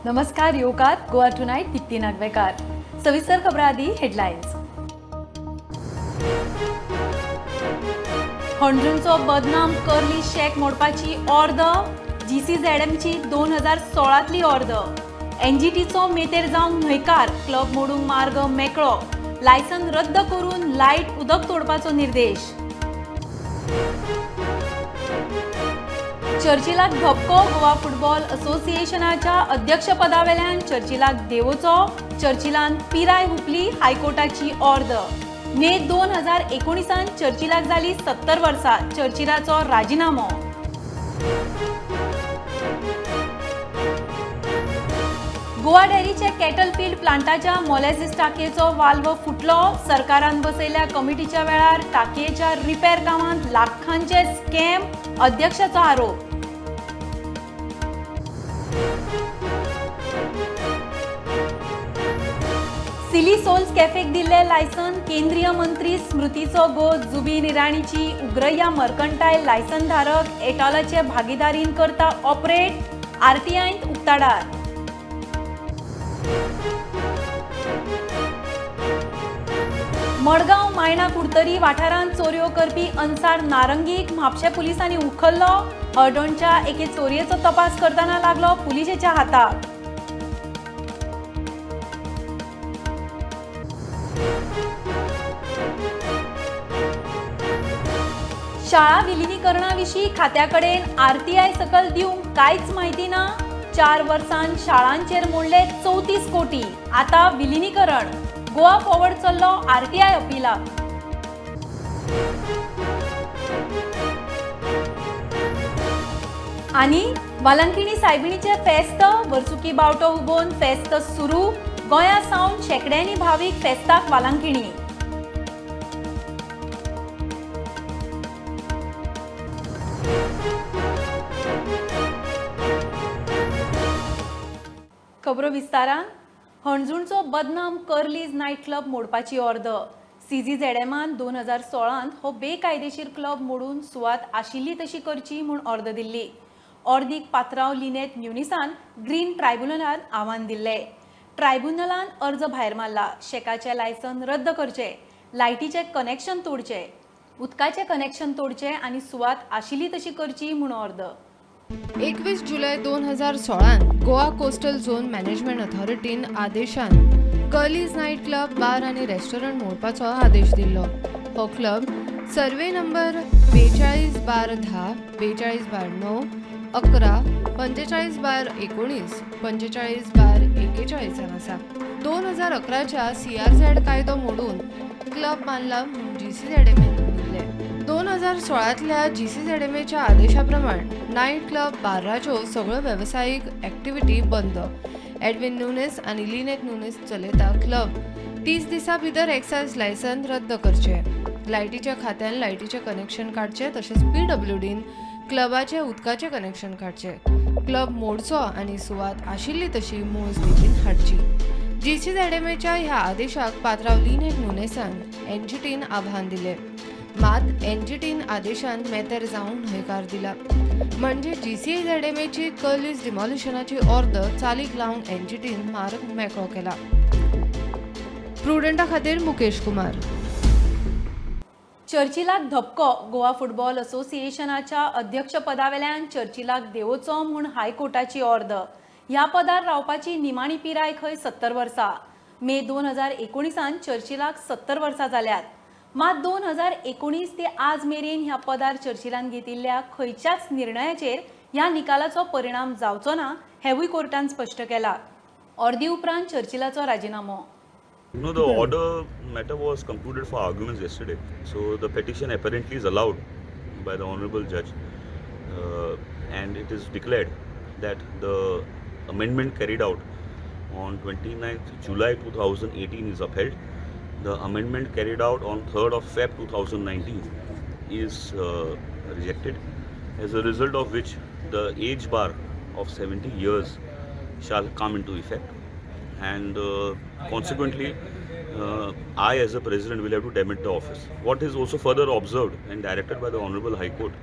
नमस्कार योगात गोवा टुनाइट दीप्ती नागवेकार। सविस्तर खबरां आदी हेडलायन्स। हणजूणचो बदनाम कर्ली शॅक मोडपाची ऑर्द, जीसीझेडएमची 2016तली ऑर्द। एनजीटीचो मेतेर जावंक न्हयकार, क्लब मोडूंक मार्ग मेकळो, लायसन रद्द करून लायट उदक तोडपाचो निर्देश। चर्चिलाक धपको, गोवा फुटबॉल असोसिएशनाच्या अध्यक्षपदावेल्यान चर्चिलाक देवोचो, चर्चिलान पिराय हुपली हायकोर्टाची ऑर्द। मे 2019 चर्चिलाक जाली 70 वर्सां, चर्चिलाचो राजिनामो। गोवा डेअरीच्या कॅटल फीड प्लांटाच्या मोलॅसिस टाकयेचो वाल्व फुटलो, सरकारान बसयल्ल्या कमिटीच्या वेळार टाकयेच्या रिपेर कामांत लाखांचे स्कॅम, अध्यक्षाचो आरोप। सिली सोल्स कॅफेक दिल्ले लायसन केंद्रीय मंत्री स्मृतीचो गो जुबीन इराणीची उग्रया मर्कंटायल लायसन धारक एटॉलाचे भागीदारीन करता ऑपरेट, आरटीआयंत उक्ताडार। मडगांव मायणा कुडतरी वाठारांत चोरयो करपी अन्सार नारंगीक म्हापशें पुलिसांनी उखल्लो, हळदोणच्या एके चोरयेचो तपास करतना लागलो पुलिशेच्या हाताक। शाळा विलिनीकरणा विशीं खात्या कडेन आरटीआय सकल दिवंक कांयच म्हायती ना, 4 वर्सांत शाळांचेर मोडले 34 कोटी, आतां विलिनीकरण, गोवा फॉरवर्ड चल्लो आरटीआय अपिलाक। आनी वालंकिणी सायबिणीचे फेस्त, वर्सुकी बावटो उबोवन फेस्त सुरू, गोंया सावन शेंकड्यांनी भावीक फेस्ताक वालंकिणी। खबरो विस्तारान। हणजूणचो बदनाम कर्लीज नायट क्लब मोडपाची ऑर्द, सीझीझेडएमान 2016 हो बेकायदेशीर क्लब मोडून सुवात आशिल्ली तशी करची म्हूण ऑर्द दिल्ली। ऑर्दीक पात्रांव लिनेत म्युनिसान ग्रीन ट्रायब्युनलान आव्हान दिल्ले। ट्रायब्युनलान अर्ज भायर मारला, शॅकाचें लायसन रद्द करचें, लायटीचें कनेक्शन तोडचें, उदकाचें कनेक्शन तोडचें आनी सुवात आशिल्ली तशी करची म्हूण ऑर्द। 21 जुलय 2016 गोवा कोस्टल झोन मॅनेजमेंट अथॉरिटीन आदेशान कर्लीज नायट क्लब बार आनी रेस्टॉरंट मोडपाचो आदेश दिल्लो। हो क्लब सर्वे नंबर 42/10, 42/9, 11, 45/19, 45/41 आसा। 2011च्या सीआरझेड कायदो मोडून क्लब बांदला म्हूण जीसीझेडएमएन दिल्ले। 2016तल्या जीसीझेडएमएच्या आदेशा प्रमाण नायट क्लब बार्राच्यो सगळ्यो वेवसायीक एक्टिविटी बंद। एडविन नुनेस आनी लिनेट नुनेस चलयता क्लब 30 दिसां भितर एक्सायज लायसन रद्द करचें, लायटीच्या खात्यान लायटीचें कनेक्शन काडचें, तशेंच पीडब्ल्यूडीन क्लबाचें उदकाचें कनेक्शन काडचें, क्लब मोडचो आनी सुवात आशिल्ली तशी मूळ स्थितीन हाडची। जीसीझेडएमएच्या ह्या आदेशाक पात्रांव लिनेट नुनेसान एनजीटीन आव्हान दिलें, मात एनजीटीन आदेशान मेतेर जावंक न्हयकार दिला। म्हणजे जीसीझेडएमएची कर्लीज डिमॉलिशनाची ऑर्द चालीक लावंक एनजीटीन मार्ग मेकळो केला। प्रुडंटा खातीर मुकेश कुमार। चर्चिलाक धपको, गोवा फुटबॉल असोसिएशनाच्या अध्यक्षपदावेल्यान चर्चिलाक देवोचो म्हूण हायकोर्टाची ऑर्द। ह्या पदार रावपाची निमाणी पिराय खंय 70 वर्सां। मे 2019 चर्चिलाक 70 वर्सां जाल्यात, मात 2019 ते आज मेरेन ह्या पदार चर्चिलान घेतिल्ल्या खंयच्याच निर्णयाचेर ह्या निकालाचो परिणाम जावचो ना हेवूय कोर्टान स्पश्ट केला। ऑर्दी उपरांत चर्चिलाचो राजिनामो। No, the order matter was concluded for arguments yesterday. So the petition apparently is allowed by the honorable judge, and it is declared that the amendment carried out on 29th July 2018 is upheld. The amendment carried out on 3rd of Feb 2019 is rejected, as a result of which the age bar of 70 years shall come into effect, and consequently I as a president will have to demit the office. What is also further observed and directed by the Honorable High Court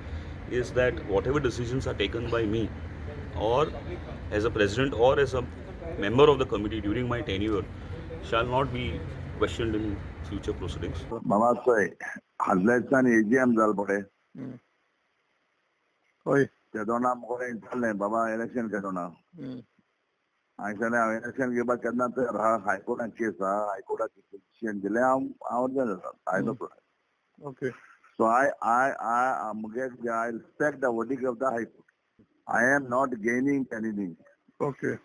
is that whatever decisions are taken by me or as a president or as a member of the committee during my tenure shall not be questioned in future proceedings. बाबा चोय आदल्या दिसांनी AGM जाल पळय हय तेदोना मुखार विचारलें बाबा इलेक्शन केदोना हांवें सांगलें हांव इलेक्शन घेवपाक केन्ना तयार आहा हायकोर्टान केस आहा हायकोर्टाक डिसिजन दिलें हांव हांव जाता I no problem. Okay so I I I मुगे I respect the verdict of the high court. I am not gaining anything. Okay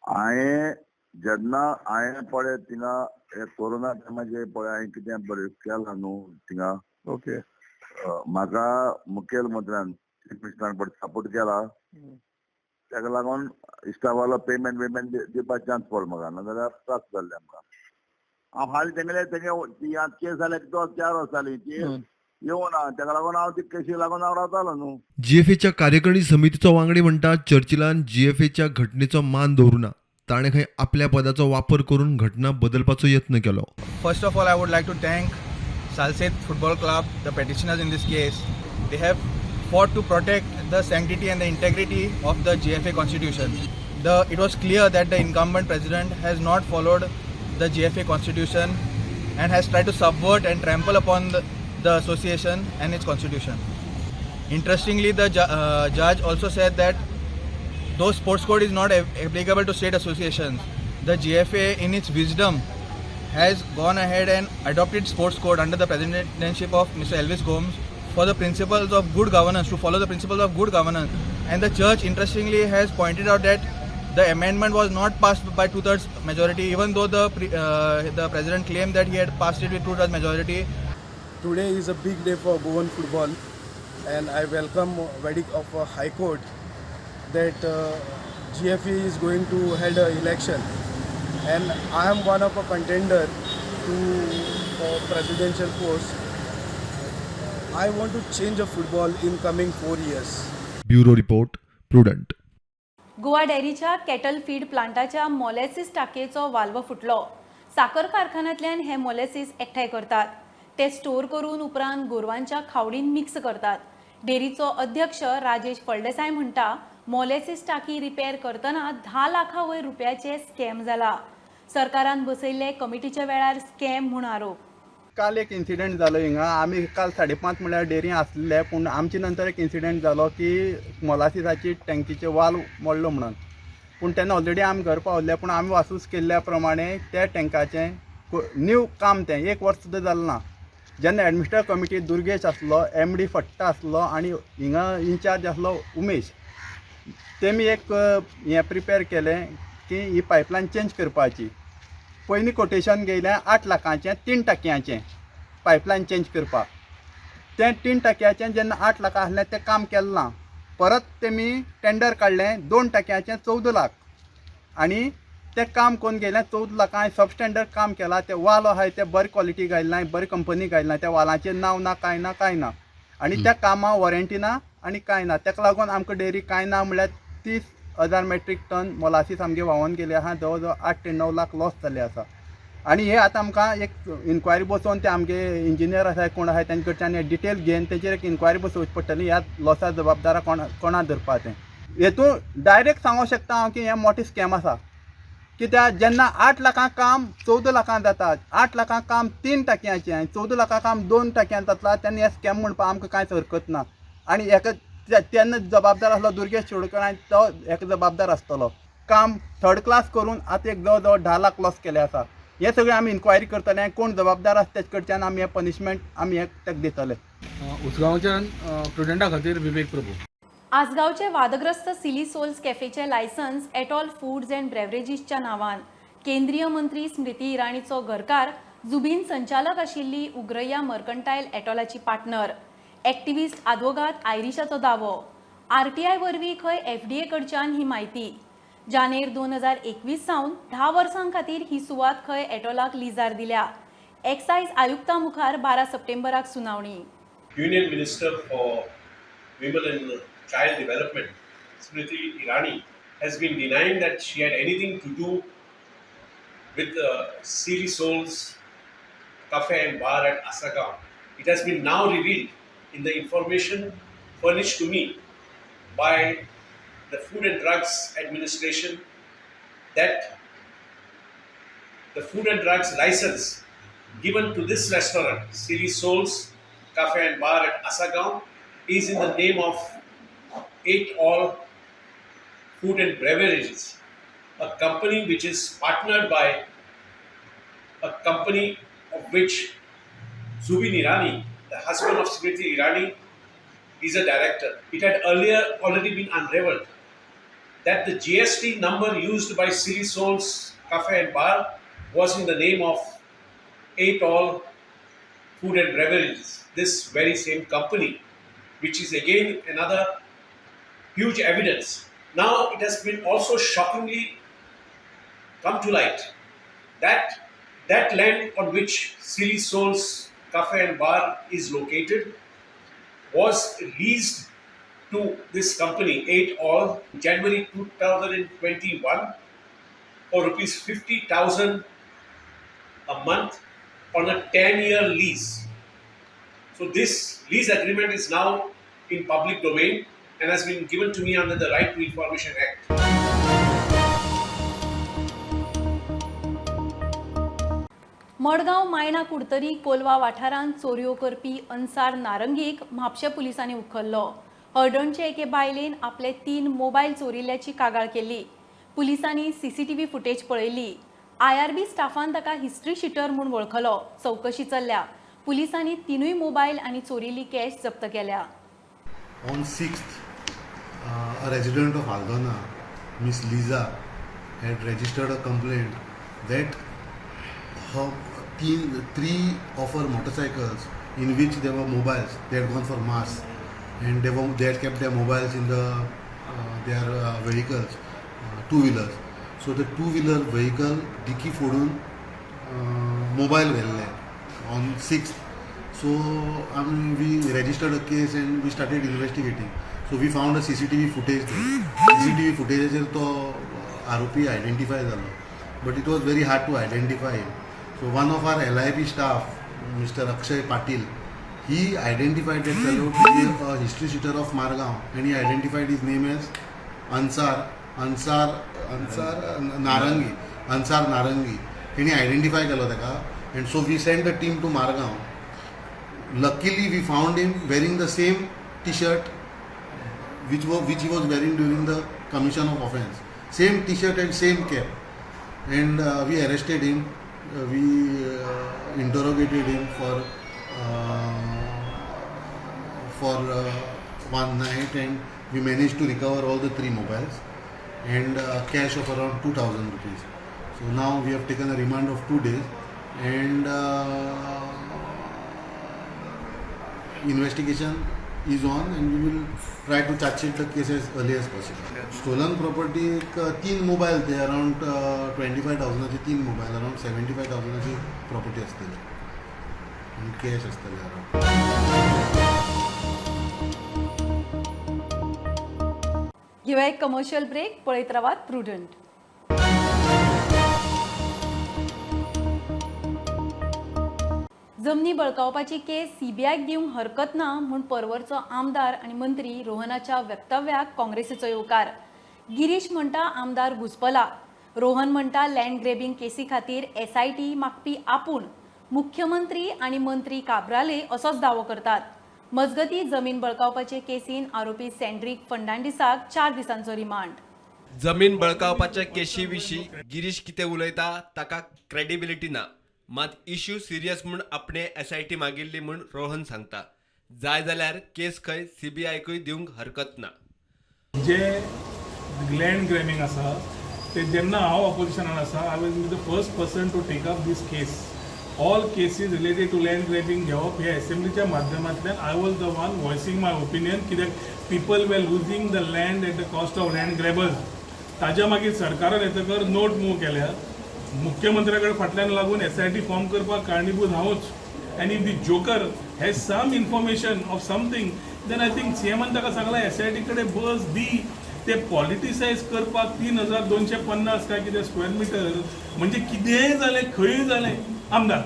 हांवें जेन्ना हांवें पळय थिंगा हे कोरोना टायमाचेर पळय हांवें कितें बरें केलां न्हू थिंगा ओके म्हाका मुखेलमंत्र्यान चीफ मिनिस्टरान पळय सपोर्ट केला ताका लागून इश्टावालो पेमेंट बिमेंट दिवपाक चान्स पडलो म्हाका नाजाल्यार त्रास जाल्ले आमकां. हांव हालीं तेंगेले तेंगे ती आतां केस जाल्या 2-4 वर्सां जालीं ती येवना ताका लागून हांव ती केशी लागून हांव रावतालो न्हू. जीएफएच्या कार्यकारिणी समितीचो वांगडी म्हणटा चर्चिलान जीएफएच्या घटनेचो मान दवरुना, ताणें खंय आपल्या पदाचो वापर करून घटना बदलपाचो यत्न केलो. First of all, I would like to thank Salcete Football Club, the petitioners in this case. They have fought to protect the sanctity and the integrity of the GFA constitution. It was clear that the incumbent president has not followed the GFA constitution and has tried to subvert and trample upon the association and its constitution. Interestingly, the judge also said that though sports code is not applicable to state associations, the GFA in its wisdom has gone ahead and adopted sports code under the presidentship of Mr. Elvis Gomes for the principles of good governance, to follow the principles of good governance. And the church interestingly has pointed out that the amendment was not passed by 2/3 majority, even though the president claimed that he had passed it with 2/3 majority. Today is a big day for Goan football, and I welcome verdict of High Court that GFA is going to hold an election, and I am one of a contender to for presidential post. I want to change the football in coming 4 years. Bureau report, Prudent. Goa डेअरीच्या cattle feed प्लांटाच्या molasses टाकयेचो valve फुटलो. साकर कारखान्यांतल्यान हे मोलेसीस एकठांय करतात, ते store करून उपरांत गोरवांच्या खावडीन मिक्स करतात. डेअरीचो अध्यक्ष राजेश फळदेसाय म्हणटा मोलेसीस टाकी रिपेर करतना 10 लाखां वयर रुपयाचे स्कॅम जाला. सरकारान बसयल्ले कमिटीच्या वेळार स्कॅम म्हूण आरोप. काल एक इन्सिडंट जालो हिंगा. आमी काल 5:30 म्हळ्यार डेअरी आसले, पूण आमचे नंतर एक इन्सिडंट जालो की मोलासिसाची टँकीचे वाल मोडलो म्हणून. पूण तेन्ना ऑलरेडी आमी घर पावल्ले, पूण आमी वासूस केल्ल्या प्रमाणे त्या टँकाचें न्यू काम तें 1 वर्स सुद्दां जालें ना. जेन्ना एडमिनिस्ट्रेटिव कमिटी दुर्गेश आसलो, एमडी फट्टा आसलो आनी हिंगा इन्चार्ज आसलो उमेश, तेमी एक हें प्रिपेर केलें की ही पायपलायन चेंज करपाची. पयलीं कोटेशन घेयलें 8 लाखांचें 3 टाकयांचें पायपलायन चेंज करपाक. तें 3 टाकयाचें जेन्ना 8 लाखां आसलें तें काम केलें ना. परत तेमी टेंडर काडलें 2 टाकयांचें 14 लाख आनी तें काम करून गेलें 14 लाखां. सबस्टँडर्ड काम केलां. तें वाल आहाय तें बरी क्वॉलिटी घायलें ना, बरी कंपनी घायलें ना, त्या वालाचें नांव ना, कांय ना, कांय ना आनी त्या कामाक वॉरंटी ना आनी कांय ना. ताका लागून आमकां डेअरी कांय ना म्हणल्यार 30,000 मेट्रीक टन मोलासीस आमगे व्हांवोन गेले आहा. जवळ जवळ 8 ते 9 लाख लॉस जाल्ले आसा. आनी हे आतां आमकां एक इन्क्वायरी बसोवन ते आमगे इंजिनियर आसा कोण आसा तेंचे कडच्यान डिटेल घेवन तेचेर एक इन्क्वायरी बसोवची पडटली, ह्या लॉसा जबाबदारा कोणा धरपा तें. हेतून डायरेक्ट सांगूंक शकता हांव की हें मोठें स्कॅम आसा. कित्याक जेन्ना 8 लाखां काम 14 लाखां जाता, 8 लाखां काम 3 टाकयांचें आनी 14 लाखां काम 2 टाकयान जातला, तेन्ना हें स्कॅम म्हणपाक आमकां कांयच हरकत ना. आनी हेका तेन्ना जबाबदार आसलो दुर्गेश शिरोडकर आनी तो हेका जबाबदार आसतलो. काम थर्ड क्लास करून आतां एक जवळ जवळ 10 लाख लॉस केले आसा. हे सगळें आमी इन्क्वायरी करतले आनी कोण जबाबदार आसा तेचे कडच्यान आमी हें पनिशमेंट आमी हें ताका दितले. उसगांवच्यान प्रुडंटा खातीर विवेक प्रभू. आसगांवचे वादग्रस्त सिली सोल्स कॅफेचे लायसन्स एटॉल फूड्स अँड ब्रेवरेजीसच्या नांवान केंद्रीय मंत्री स्मृती इराणीचो घरकार जुबीन संचालक आशिल्ली उग्रया मर्कंटायल एटॉलाची पार्टनर एक्टिविस्ट आदवोगाद आयरिशाचो दावो. आरटीआय वरवीं खंय एफडीए कडच्यान ही म्हायती. जानेर 2021 सावन 10 वर्सां खातीर ही सुवात खंय एटॉलाक लिजार दिल्या. एक्सायज आयुक्ता मुखार 12 सप्टेंबराक सुनावणी. Union Minister for Women and Child Development, Smriti Irani, has been denying that she had anything to do with Silly Souls Cafe and Bar at Assagao. It has been now revealed in the information furnished to me by the Food and Drugs Administration that the food and drugs license given to this restaurant, Silly Souls Cafe and Bar at Assagao, is in the name of 8 All Food and Beverages, a company which is partnered by a company of which Zubin Irani, the husband of Smriti Irani, is a director. It had earlier already been unraveled that the GST number used by Silly Souls Cafe and Bar was in the name of 8 All Food and Beverages, this very same company, which is again another huge evidence. Now it has been also shockingly come to light that that land on which Silly Souls Cafe and Bar is located was leased to this company, 8 All, January 2021 for rupees 50,000 a month on a 10-year lease. So this lease agreement is now in public domain and has been given to me under the Right to Information Act. Madgaon Mayana Curtorim Colva वाठारांत चोरयो करपी अन्सार नारंगीक म्हापशें पुलिसांनी उखल्लो. हळदणचे एके बायलेन आपले 3 mobile चोरिल्ल्याची कागाळ केली. पुलिसांनी सीसीटीव्ही फुटेज पळयली. आयआरबी स्टाफान ताका हिस्ट्री शिटर म्हूण वळखलो. चवकशी चल्ल्या. पुलिसांनी 3 मोबायल आनी चोरिल्ली कॅश जप्त केल्या. On 6th, a resident of Aldona, Miss Liza, had registered a complaint that her three of her motorcycles, in which there were mobiles, they had gone for mass, and they had kept their mobiles in the their vehicles, two wheelers. So the two-wheeler vehicle dicky fodun mobile velle on 6th. So I mean, we registered a case and we started investigating. So we found a CCTV footage there. CCTV footage to आरोपी identify जालो, but it was very hard to identify him. So one of our LIP staff, Mr. Akshay Patil, he identified that fellow to be a history sheeter of Margao, and he identified his name as Ansar Narangi. Ansar Narangi. And he identified केलो ताका, and so we sent the team to Margao. Luckily, we found him wearing the same T-shirt which he was wearing during the commission of offence. Same T-shirt and same cap, and we arrested him. We interrogated him for one night, and we managed to recover all the 3 mobiles and cash of around 2,000 rupees. So now we have taken a remand of 2 days, and investigation is on, and we will try to charge sheet the case as early as possible. Stolen property 3 mobile ते around 25,000 3 mobile, around 75,000 property आसतली आनी cash आसतले around. घेवया एक commercial break. पळयत रावात prudent. जमनी बळकावपाची केस सीबीआयक दिवंक हरकत ना म्हूण परवरचो आमदार आनी मंत्री रोहनाच्या वक्तव्याक काँग्रेसीचो येवकार. गिरीश म्हणटा आमदार घुसपला. रोहन म्हणटा लँड ग्रेबिंग केसी खातीर एसआयटी मागपी आपूण मुख्यमंत्री आनी मंत्री काब्राले असोच दावो करतात. मजगती जमीन बळकावपाचे केसीन आरोपी सेंड्रीक फर्नांडीसाक 4 दिसांचो रिमांड. जमीन बळकावपाच्या केशी विशीं गिरीश कितें उलयता ताका क्रेडिबिलिटी ना, मात इश्यू सिरियस म्हूण आपणे एसआयटी मागिल्ली म्हूण रोहन सांगता. जाय जाल्यार केस खंय सीबीआयकूय दिवंक हरकत ना. जे लँड ग्रॅबिंग आसा ते जेन्ना हांव ऑपोजिशनान आसा, I was the first person to take up this case. All cases related to land grabbing घेवप हे एसेंब्लीच्या माध्यमांतल्यान I was the one voicing my opinion, कित्याक people were losing the land at the cost of land grabbers. ताज्या मागीर सरकारान येतकर note move केल्या. मुख्यमंत्र्या कडेन फाटल्यान लागून एसआयटी फॉर्म करपाक कारणीभूत हांवूच. And if the joker has some information of something, then I think सीएमान ताका सांगलां एसआयटी कडेन बस दी. ते पॉलिटिसायज करपाक 3,250 काय कितें स्क्वेअर मिटर म्हणजे कितेंय जालें खंय जालें आमदार.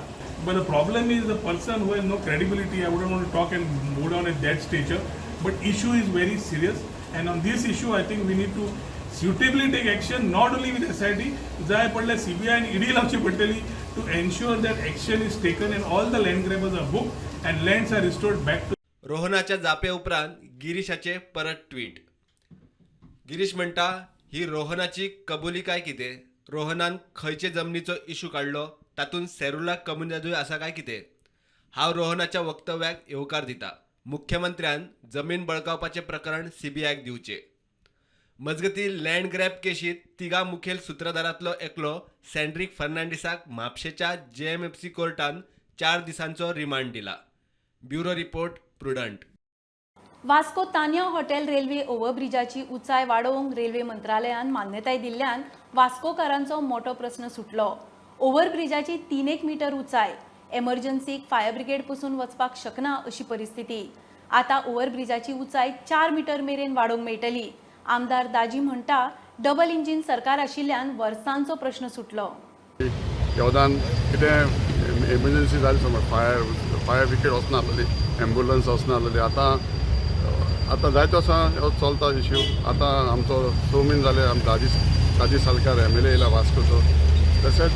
But the problem is the person who has no credibility. I wouldn't want to talk and move down at that stature, but issue is very serious And on this issue I think we need to suitably take action, not only with SIT, जाय पडल्यार CBI आनी ED लावची पडटली to ensure that action is taken and all the land grabbers are booked and lands are restored back to. रोहनाच्या जापे उपरांत गिरीशाचे परत tweet. Girish म्हणटा, ही रोहनाची कबुली काय कितें? रोहनान खंयचे जमनीचो इशू काडलो तातूंत सेरुला कम्युनिदादूय आसा काय कितें? हांव रोहनाच्या वक्तव्याक येवकार दिता. मुख्यमंत्र्यान जमीन बळकावपाचें प्रकरण सीबीआयक दिवचें. मजगतीं लँड ग्रॅब केशींत तिगां मुखेल सुत्रधारांतलो एकलो सँड्रिक फर्नांडीसाक म्हापशेच्या जेएमएफसी कोर्टान 4 दिसांचो रिमांड दिला. Bureau report, Prudent. Vasco Tanya hotel railway ओव्हरब्रिजाची उंचाय वाडोवंक रेल्वे मंत्रालयान मान्यताय दिल्ल्यान वास्कोकारांचो मोटो प्रस्न सुटलो. ओव्हरब्रिजाची 3 मीटर उंचाय, एमर्जन्सीक फायर ब्रिगेड पसून वचपाक शकना अशी परिस्थिती. आतां ओव्हरब्रिजाची उंचाय 4 मीटर मेरेन वाडोवंक मेळटली. आमदार दाजी म्हणटा, डबल इंजीन सरकार आशिल्ल्यान वर्सांचो प्रश्न सुटलो. योगदान कितें एमर्जन्सी जाली समज फायर ब्रिगेड वचनासलेली, एम्बुलन्स वचनासलेली. आतां आतां जायतो आसा हो चलता इश्यू. आतां आमचो 6 म्हयने जाले आम दाजी सालकार MLA येयला वास्कोचो, तशेंच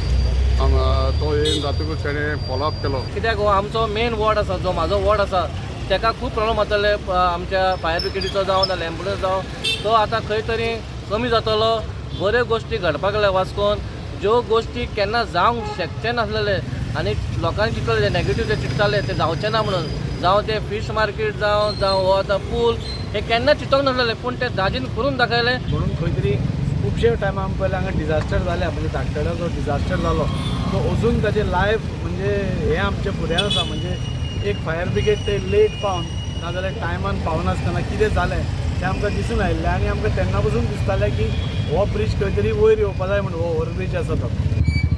तो येवन जातकूच तेणें फॉलोअप केलो. कित्याक हो आमचो मेन वॉर्ड आसा, जो म्हाजो वॉर्ड आसा ताका खूब प्रॉब्लम जाताले आमच्या फायर ब्रिगेडीचो जावं नाल्यार एम्बुलन्स जावं, तो आतां खंय तरी कमी जातलो. बऱ्यो गोश्टी घडपाक लागल्या वास्कोन, ज्यो गोश्टी केन्ना जावंक शकचे नासलेले आनी लोकांनी चिंतलें नेगेटीव जे चिंतताले ते जावचें ना म्हणून, जावं ते फीश मार्केट जावं जावं हो आतां पूल, हे केन्ना चिंतूंक नासलेले पूण ते दाजीन करून दाखयलें. म्हणून खंय तरी खुबशे टायमा आमकां पयलीं हांगा डिजास्टर जाल्या, म्हणजे धाकटड्याचो जो डिजास्टर जालो तो अजून ताजें लायफ म्हणजे हें आमच्या फुड्यान आसा. म्हणजे एक फायर ब्रिगेड ते लेट पावन नाजाल्यार टायमान पावनासतना कितें जालें तें आमकां दिसून आयिल्लें आनी आमकां तेन्ना पसून दिसतालें की हो ब्रिज खंय तरी वयर येवपा जाय म्हणून, हो ओवरब्रिज आसा तो.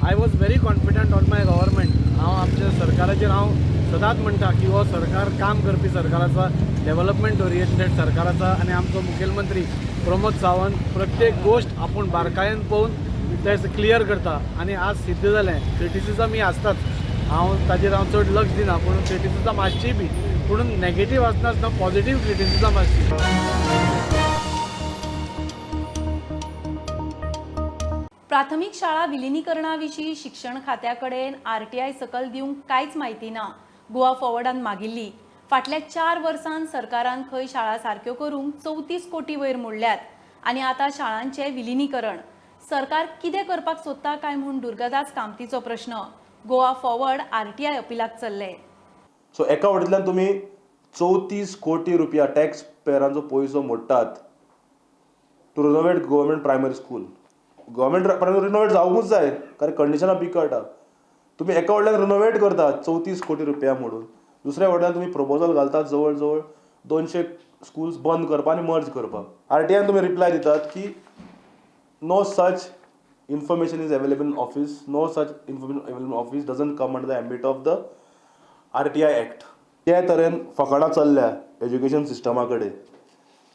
I was very confident on my government. हांव आमच्या सरकाराचेर हांव सदांच म्हणटा की हो सरकार काम करपी सरकार आसा, डेवलपमेंट ओरिएंटेड सरकार आसा आनी आमचो मुखेलमंत्री प्रमोद सावंत प्रत्येक गोश्ट आपूण बारकायेन पळोवन ते क्लियर करता आनी आज सिद्ध जालें. क्रिटिसिजम ही आसताच, हांव ताजेर हांव चड लक्ष दिना, पूण क्रिटिसिजम आसची बी, पूण नेगेटीव आसनासतना पॉझिटीव क्रिटिसिजम आसची. प्राथमीक शाळा विलिनीकरणा विशीं शिक्षण खात्या कडेन आरटीआय सकल दिवंक कांयच म्हायती ना. गोवा फॉरवर्डान मागिल्ली. फाटल्या 4 वर्सांत सरकारान खंय शाळा सारक्यो करूंक 34 कोटी वयर मोडल्यात आनी आतां शाळांचें विलिनीकरण. सरकार कितें करपाक सोदता काय म्हूण दुर्गादास कामतीचो प्रश्न. गोवा फॉरवर्ड आरटीआय अपिलाक चल्ले. सो एका वटेंतल्यान तुमी 34 कोटी रुपया टॅक्स पेयरांचो पयसो मोडटात to renovate government primary school. Government primary renovate जावंकूच जाय कारण कंडिशनां बिकट आहा. तुमी एका वटेन रिनोवेट करतात 34 कोटी रुपया मोडून, दुसऱ्या वटेन तुमी प्रपोजल घालतात जवळ जवळ 200 स्कूल्स बंद करपाक आनी मर्ज करपाक. आरटीआयन तुमी रिप्लाय दितात की no such information is available in office, no such information available in office doesn't come under the ambit of the RTI act. जे तरेन फकाणां चल्ल्या एज्युकेशन सिस्टमा कडेन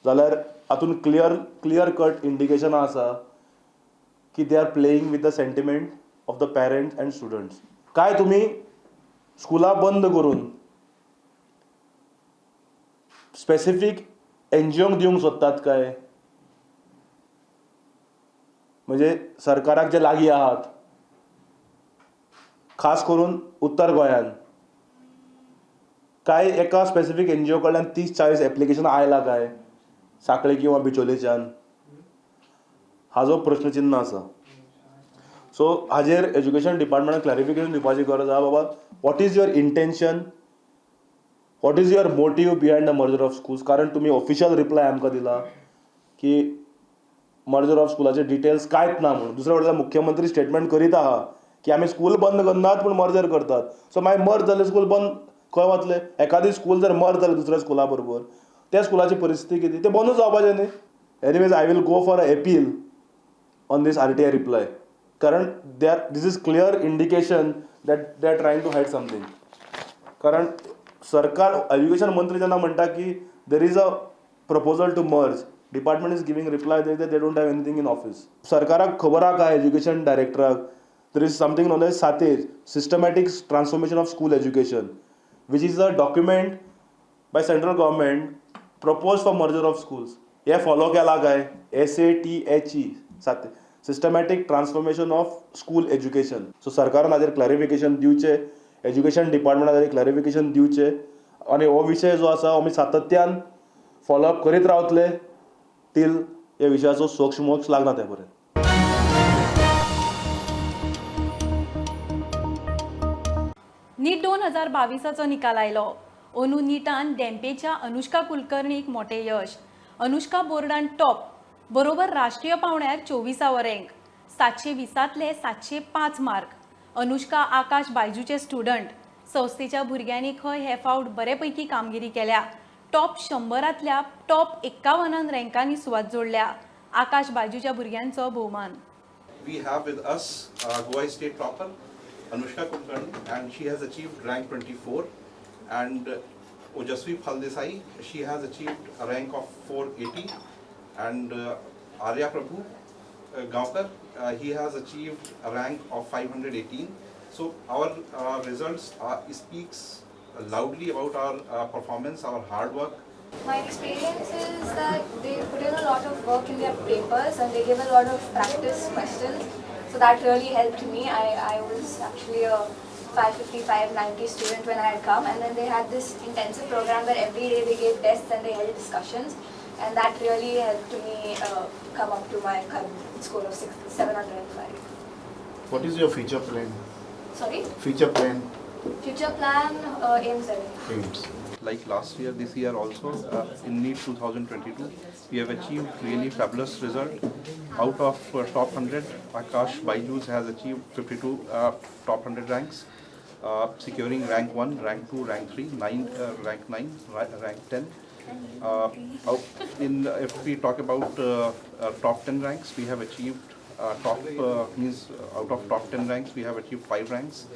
जाल्यार हातूंत क्लियर कट इंडिकेशनां आसा की they are playing with the sentiment of the parents and students. काय तुमी स्कुलां बंद करून स्पेसिफीक एनजीओंक दिवंक सोदतात काय? म्हणजे सरकाराक जे लागीं आहात, खास करून उत्तर गोंयान, काय एका स्पेसिफीक एनजीओ कडल्यान 30-40 एप्लिकेशनां आयलां काय सांखळे किंवा बिचोलेच्यान? हाजो प्रश्नचिन्ह आसा. सो हाजेर एज्युकेशन डिपार्टमेंटान क्लॅरिफिकेशन दिवपाची गरज आहा. बाबा, what is your intention, what is your motive behind the merger of schools? कारण तुमी ऑफिशियल रिप्लाय आमकां दिला की मर्जर ऑफ स्कुलाचे डिटेल्स कांयच ना म्हणून. दुसऱ्या वटेन मुख्यमंत्री स्टेटमेंट करीत आहा की आमी स्कूल बंद करनात पूण मर्जर करतात. सो मागीर मर्ज जाल्ले स्कूल बंद खंय वतले? एखादी स्कूल जर मर्ज जालें दुसऱ्या स्कुला बरोबर, त्या स्कुलाची परिस्थिती कितें? तें बंदूच जावपाचें न्ही. Anyways, I will go for a appeal on this RTI reply, कारण they are, this is clear indication that they are trying to hide something. कारण सरकार एज्युकेशन मंत्री जेन्ना म्हणटा की there is a proposal to merge, department is giving reply they don't have anything in office. सरकाराक खबर आहा काय education डायरेक्टराक there is something known as SATEJ, systematic transformation of school education, which is a document by central government propose for merger of schools. हें follow केलां काय? SATHE सात, systematic transformation of school education. So सरकारान हाजेर clarification दिवचें, education डिपार्टमेंटान हाजेर clarification दिवचें आनी हो विशय जो आसा आमी सातत्यान फॉलोअप करीत रावतले तील ह्या विशयाचो सोक्ष मोक्ष लागना ते पर्यंत. नीट 2022चो निकाल आयलो. अंदू नीटान धेंपेच्या अनुष्का कुलकर्णीक मोठें यश. अनुष्का बोर्डान टॉप, बरोबर राष्ट्रीय पावंड्यार 24वो रँक, 720तले 705 मार्क. अनुष्का आकाश बायजूचे स्टुडंट. संस्थेच्या भुरग्यांनी खंय हे फावट बरेपैकी कामगिरी केल्या. टॉप 100तल्या टॉप 51 रँकांनी सुवात जोडल्या. आकाश बायजूच्या भुरग्यांचो भोवमान. We have with us Goa state topper Anushka Kulkarni, and she has achieved rank 24, and Ojaswi Phaldesai, she has achieved a rank of 480, and Arya Prabhu Gaonkar, he has achieved a rank of 518. So our results speaks loudly about our performance, our hard work. My experience is that they put in a lot of work in their papers and they give a lot of practice questions. So that really helped me. I was actually a 550, 590 student when I had come, and then they had this intensive program where every day they gave tests and they held discussions, and that really helped me come up to my current score of 705. What is your future plan? Sorry? Future plan? Future plan, AIMS. AIMS. Like last year, this year also, in NEET 2022, we have achieved really fabulous result. Out of top 100, Akash Byju's has achieved 52 top 100 ranks, securing rank 1, rank 2, rank 3, 9, rank 9, rank 10. If we talk about top 10 ranks, we have achieved out of top 10 ranks, we have achieved 5 ranks.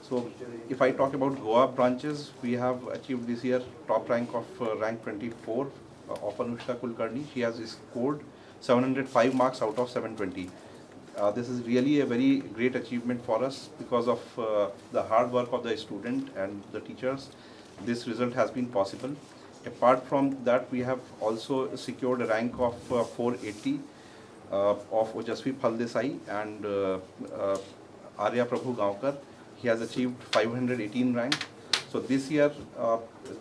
So if I talk about Goa branches, we have achieved this year top rank of rank 24 of Anushka Kulkarni. She has scored 705 marks out of 720. This is really a very great achievement for us because of the hard work of the student and the teachers. This result has been possible. Apart from that, we have also secured a rank of 480 of Ojaswi Phaldesai and Arya Prabhu Gaonkar. He has achieved 518 rank. So this year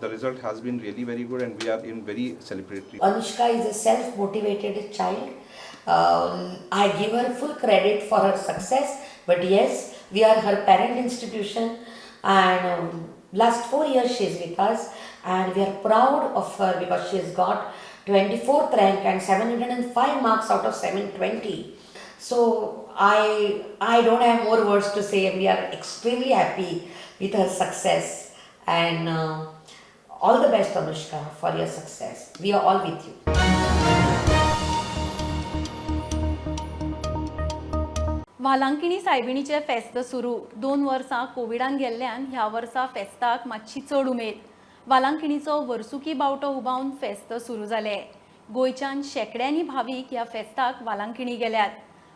the result has been really very good and we are in very celebratory. Anushka is a self-motivated child. I give her full credit for her success, but yes, we are her parent institution, and last 4 years she is with us, and we are proud of her because she has got 24th rank and 705 marks out of 720. So I don't have more words to say. We are extremely happy with her success, and all the best, Anushka, for your success. We are all with you. वालांकिणी सायबिणीचें फेस्त सुरू. 2 वर्सां कोविडान गेल्ल्यान ह्या वर्सा फेस्ताक मातशी चड उमेद. वालांकिणीचो वर्सुकी बावटो उबावन फेस्त सुरू जालें. गोंयच्यान शेंकड्यांनी भावीक ह्या फेस्ताक वालांकिणी गेल्यात.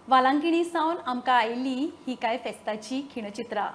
वालांकिणी सावन आमकां आयिल्ली ही कांय फेस्ताची खिणचित्रां.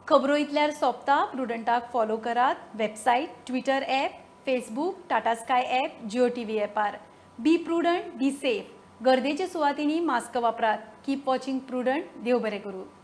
खबरो इतल्यार सोंपता. प्रुडंटाक फॉलो करात website, Twitter app, Facebook, Tata Sky app, Jio TV ॲपार. Be prudent, be safe. गर्देच्या सुवातींनी मास्क वापरात. Keep watching Prudent. देव बरें करूं.